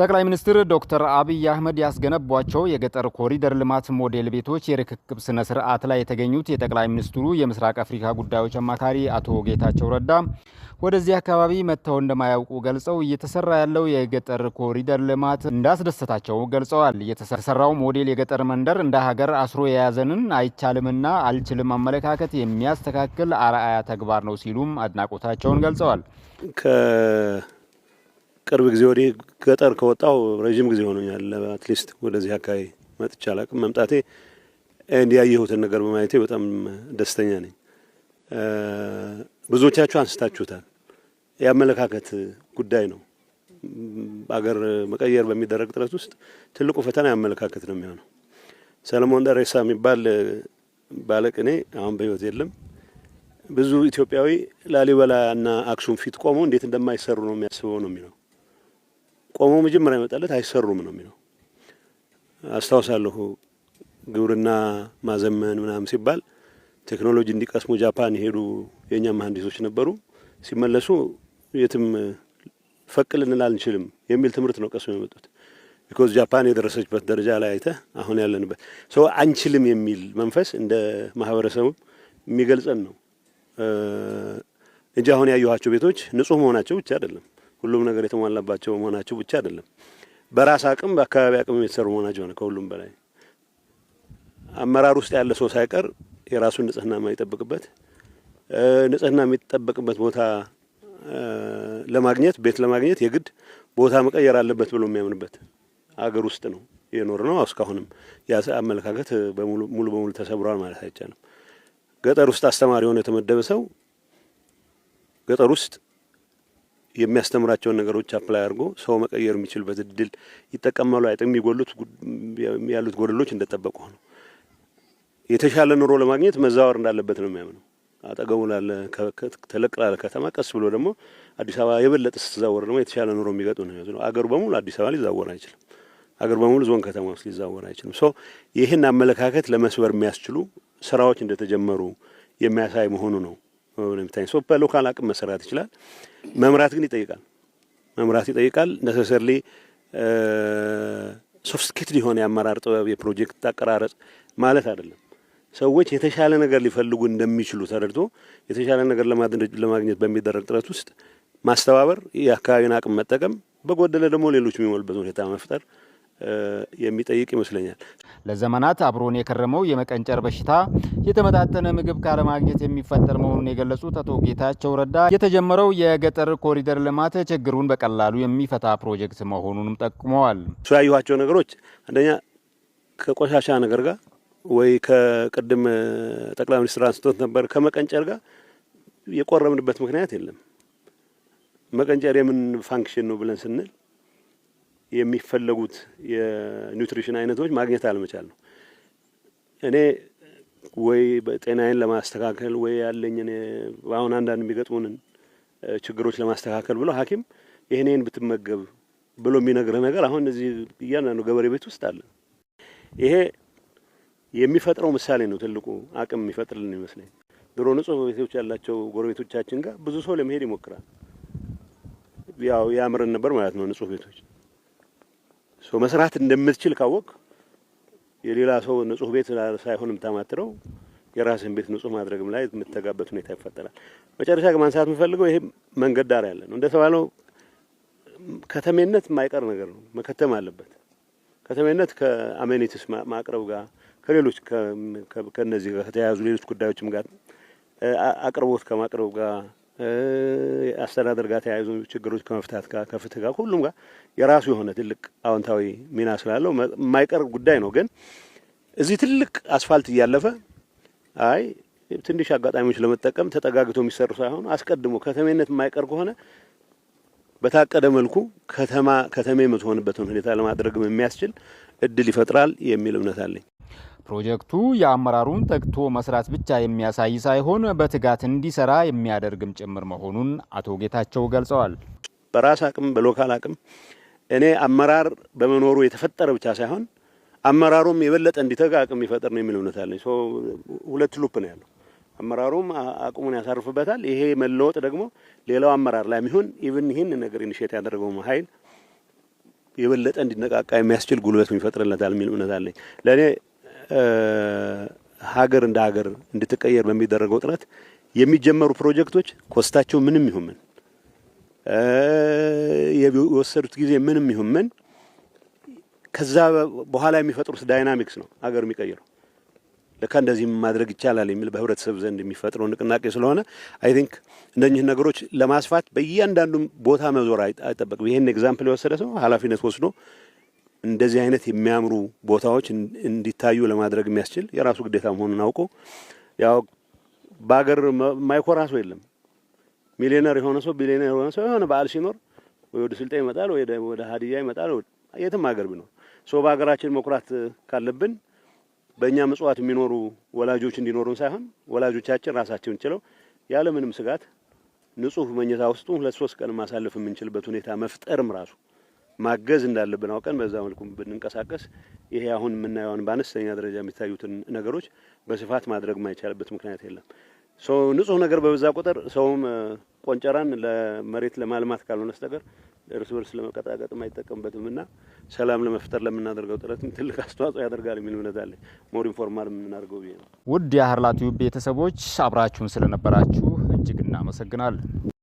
ጠቅላይ ሚኒስትር ዶክተር አብይ አህመድ ያስገነቧቸው የገጠር ኮሪደር ልማት ሞዴል ቤቶች የርክክብ ስነ ስርዓት ላይ የተገኙት የጠቅላይ ሚኒስትሩ የምስራቅ አፍሪካ ጉዳዮች አማካሪ አቶ ጌታቸው ረዳ ወደዚህ አካባቢ መጥተው እንደማያውቁ ገልጸው እየተሰራ ያለው የገጠር ኮሪደር ልማት እንዳስደሰታቸው ገልጸዋል። የተሰራው ሞዴል የገጠር መንደር እንደ ሀገር አስሮ የያዘንን አይቻልምና አልችልም አመለካከት የሚያስተካክል አርአያ ተግባር ነው ሲሉም አድናቆታቸውን ገልጸዋል። ቅርብ ጊዜ ወዲህ ገጠር ከወጣሁ ረዥም ጊዜ ሆኖኛል። At least ወደዚህ አካባቢ መጥቼ አላቅም። መምጣቴ እንዲያየሁትን ነገር በማየቴ በጣም ደስተኛ ነኝ። ብዙዎቻችሁ አንስታችሁታል። የአመለካከት ጉዳይ ነው። በአገር መቀየር በሚደረግ ጥረት ውስጥ ትልቁ ፈተና የአመለካከት ነው የሚሆነው። ሰለሞን ደሬሳ የሚባል ባለቅኔ አሁን በሕይወት የለም። ብዙ ኢትዮጵያዊ ላሊበላ እና አክሱም ፊት ቆሞ እንዴት እንደማይሰሩ ነው የሚያስበው ነው የሚለው። ቆሞ መጀመሪያ ይመጣለት አይሰሩም ነው የሚለው። አስታውሳለሁ፣ ግብርና ማዘመን ምናምን ሲባል ቴክኖሎጂ እንዲቀስሙ ጃፓን የሄዱ የእኛ መሀንዲሶች ነበሩ። ሲመለሱ የትም ፈቅ ልንል አንችልም የሚል ትምህርት ነው ቀስሞ የመጡት። Because ጃፓን የደረሰችበት ደረጃ ላይ አይተህ አሁን ያለንበት ሰው አንችልም የሚል መንፈስ እንደ ማህበረሰቡ የሚገልጸን ነው እንጂ አሁን ያየኋቸው ቤቶች ንጹህ መሆናቸው ብቻ አይደለም፣ ሁሉም ነገር የተሟላባቸው መሆናቸው ብቻ አይደለም፣ በራስ አቅም በአካባቢ አቅም የተሰሩ መሆናቸው ነው። ከሁሉም በላይ አመራር ውስጥ ያለ ሰው ሳይቀር የራሱን ንጽህና የማይጠብቅበት፣ ንጽህና የሚጠበቅበት ቦታ ለማግኘት፣ ቤት ለማግኘት የግድ ቦታ መቀየር አለበት ብሎ የሚያምንበት አገር ውስጥ ነው የኖርነው። እስካሁንም ያ አመለካከት ሙሉ በሙሉ ተሰብሯል ማለት አይቻልም። ገጠር ውስጥ አስተማሪ ሆኖ የተመደበ ሰው ገጠር ውስጥ የሚያስተምራቸውን ነገሮች apply አድርጎ ሰው መቀየር የሚችልበት እድል ይጠቀማሉ። አይጠቅም የሚጎሉት ያሉት ጎደሎች እንደጠበቁ ነው። የተሻለ ኑሮ ለማግኘት መዛወር እንዳለበት ነው የሚያምነው። አጠገቡ ላለ ተለቅ ላለ ከተማ፣ ቀስ ብሎ ደግሞ አዲስ አበባ የበለጠ ስትዛወር ደግሞ የተሻለ ኑሮ የሚገጥም ነው። አገሩ በሙሉ አዲስ አበባ ሊዛወር አይችልም። አገር በሙሉ ዞን ከተማ ውስጥ ሊዛወር አይችልም። So ይህን አመለካከት ለመስበር የሚያስችሉ ስራዎች እንደተጀመሩ የሚያሳይ መሆኑ ነው የሚታይ። So በ local አቅም መሰራት ይችላል። መምራት ግን ይጠይቃል። መምራት ይጠይቃል። Necessarily sophisticated የሆነ የአመራር ጥበብ፣ የፕሮጀክት አቀራረጽ ማለት አይደለም። ሰዎች የተሻለ ነገር ሊፈልጉ እንደሚችሉ ተረድቶ የተሻለ ነገር ለማግኘት በሚደረግ ጥረት ውስጥ ማስተባበር፣ የአካባቢን አቅም መጠቀም፣ በጎደለ ደግሞ ሌሎች የሚሞሉበት ሁኔታ መፍጠር የሚጠይቅ ይመስለኛል። ለዘመናት አብሮን የከረመው የመቀንጨር በሽታ የተመጣጠነ ምግብ ካለማግኘት የሚፈጠር መሆኑን የገለጹት አቶ ጌታቸው ረዳ የተጀመረው የገጠር ኮሪደር ልማት ችግሩን በቀላሉ የሚፈታ ፕሮጀክት መሆኑንም ጠቁመዋል። እሱ ያየኋቸው ነገሮች አንደኛ ከቆሻሻ ነገር ጋር ወይ ከቅድም ጠቅላይ ሚኒስትር አንስቶት ነበር፣ ከመቀንጨር ጋር የቆረምንበት ምክንያት የለም። መቀንጨር የምን function ነው ብለን ስንል የሚፈለጉት የ nutrition አይነቶች ማግኘት አለመቻል ነው። እኔ ወይ ጤናዬን ለማስተካከል ወይ ያለኝን አሁን አንዳንድ የሚገጥሙንን ችግሮች ለማስተካከል ብሎ ሐኪም ይሄን ብትመገብ ብሎ የሚነግርህ ነገር አሁን እዚህ እያንዳንዱ ገበሬ ቤት ውስጥ አለ። ይሄ የሚፈጥረው ምሳሌ ነው፣ ትልቁ አቅም የሚፈጥርልን ይመስለኝ። ድሮ ንጹህ ቤቶች ያላቸው ጎረቤቶቻችን ጋር ብዙ ሰው ለመሄድ ይሞክራል። ያው ያምረን ነበር ማለት ነው። ንጹህ ቤቶች so መስራት እንደምትችል ካወቅ የሌላ ሰው ንጹህ ቤት ሳይሆን የምታማትረው የራስህን ቤት ንጹህ ማድረግም ላይ የምትተጋበት ሁኔታ ይፈጠራል። መጨረሻ ግን ማንሳት የምፈልገው ይሄ መንገድ ዳር ያለ ነው። እንደተባለው ከተሜነት የማይቀር ነገር ነው፣ መከተም አለበት። ከተሜነት ከ amenities ማቅረብ ጋር፣ ከሌሎች ከነዚህ ጋር ከተያያዙ ሌሎች ጉዳዮችም ጋር፣ አቅርቦት ከማቅረብ ጋር፣ አስተዳደር ጋር ተያይዞ ችግሮች ከመፍታት ጋር፣ ከፍትህ ጋር፣ ሁሉም ጋር የራሱ የሆነ ትልቅ አዎንታዊ ሚና ስላለው የማይቀር ጉዳይ ነው። ግን እዚህ ትልቅ አስፋልት እያለፈ አይ ትንሽ አጋጣሚዎች ለመጠቀም ተጠጋግቶ የሚሰሩ ሳይሆን አስቀድሞ ከተሜነት የማይቀር ከሆነ በታቀደ መልኩ ከተማ ከተሜ የምትሆንበትን ሁኔታ ለማድረግም የሚያስችል እድል ይፈጥራል የሚል እምነት አለኝ። ፕሮጀክቱ የአመራሩን ተግቶ መስራት ብቻ የሚያሳይ ሳይሆን በትጋት እንዲሰራ የሚያደርግም ጭምር መሆኑን አቶ ጌታቸው ገልጸዋል። በራስ አቅም፣ በ local አቅም፣ እኔ አመራር በመኖሩ የተፈጠረ ብቻ ሳይሆን አመራሩም የበለጠ እንዲተጋ አቅም የሚፈጥር ነው የሚል እምነት አለኝ። So ሁለት loop ነው ያለው። አመራሩም አቅሙን ያሳርፍበታል። ይሄ መለወጥ ደግሞ ሌላው አመራር ላይ የሚሆን even ይህን ነገር initiate ያደረገው ኃይል የበለጠ እንዲነቃቃ የሚያስችል ጉልበት ይፈጥርለታል የሚል እምነት አለኝ። ለእኔ ሀገር እንደ ሀገር እንድትቀየር በሚደረገው ጥረት የሚጀመሩ ፕሮጀክቶች cost ኣቸው ምንም ይሁን ምን፣ የወሰዱት ጊዜ ምንም ይሁን ምን፣ ከዛ በኋላ የሚፈጥሩት dynamics ነው ሀገር የሚቀይረው። ለካ እንደዚህም ማድረግ ይቻላል የሚል በህብረተሰብ ዘንድ የሚፈጥረው ንቅናቄ ስለሆነ I think እነኚህ ነገሮች ለማስፋት በእያንዳንዱ ቦታ መዞር አይጠበቅም። ይህን example የወሰደ ሰው ኃላፊነት ወስዶ እንደዚህ አይነት የሚያምሩ ቦታዎች እንዲታዩ ለማድረግ የሚያስችል የራሱ ግዴታ መሆኑን አውቆ፣ ያው በሀገር የማይኮራ ሰው የለም። ሚሊዮነር የሆነ ሰው፣ ቢሊዮነር የሆነ ሰው የሆነ በዓል ሲኖር ወይ ወደ ስልጤ ይመጣል፣ ወይ ወደ ሀዲያ ይመጣል። የትም ሀገር ቢኖር ሰው በሀገራችን መኩራት ካለብን በእኛ ምጽዋት የሚኖሩ ወላጆች እንዲኖሩን ሳይሆን ወላጆቻችን ራሳቸውን ችለው ያለምንም ስጋት ንጹህ መኝታ ውስጡ 2-3 ቀን ማሳለፍ የምንችልበት ሁኔታ መፍጠርም ራሱ ማገዝ እንዳለብን አውቀን በዛ መልኩ ብንንቀሳቀስ ይሄ አሁን የምናየውን በአነስተኛ ደረጃ የሚታዩትን ነገሮች በስፋት ማድረግ የማይቻልበት ምክንያት የለም። So ንጹህ ነገር በበዛ ቁጥር ሰውም ቆንጨራን ለመሬት ለማልማት ካልሆነ በስተቀር እርስ በርስ ለመቀጣቀጥ አይጠቀምበትም እና ሰላም ለመፍጠር ለምናደርገው ጥረትም ትልቅ አስተዋጽኦ ያደርጋል የሚል እምነት አለኝ። More informal የምናደርገው ብዬ ነው። ውድ የሀርላ ቲዩብ ቤተሰቦች፣ አብራችሁን ስለነበራችሁ እጅግ እናመሰግናለን።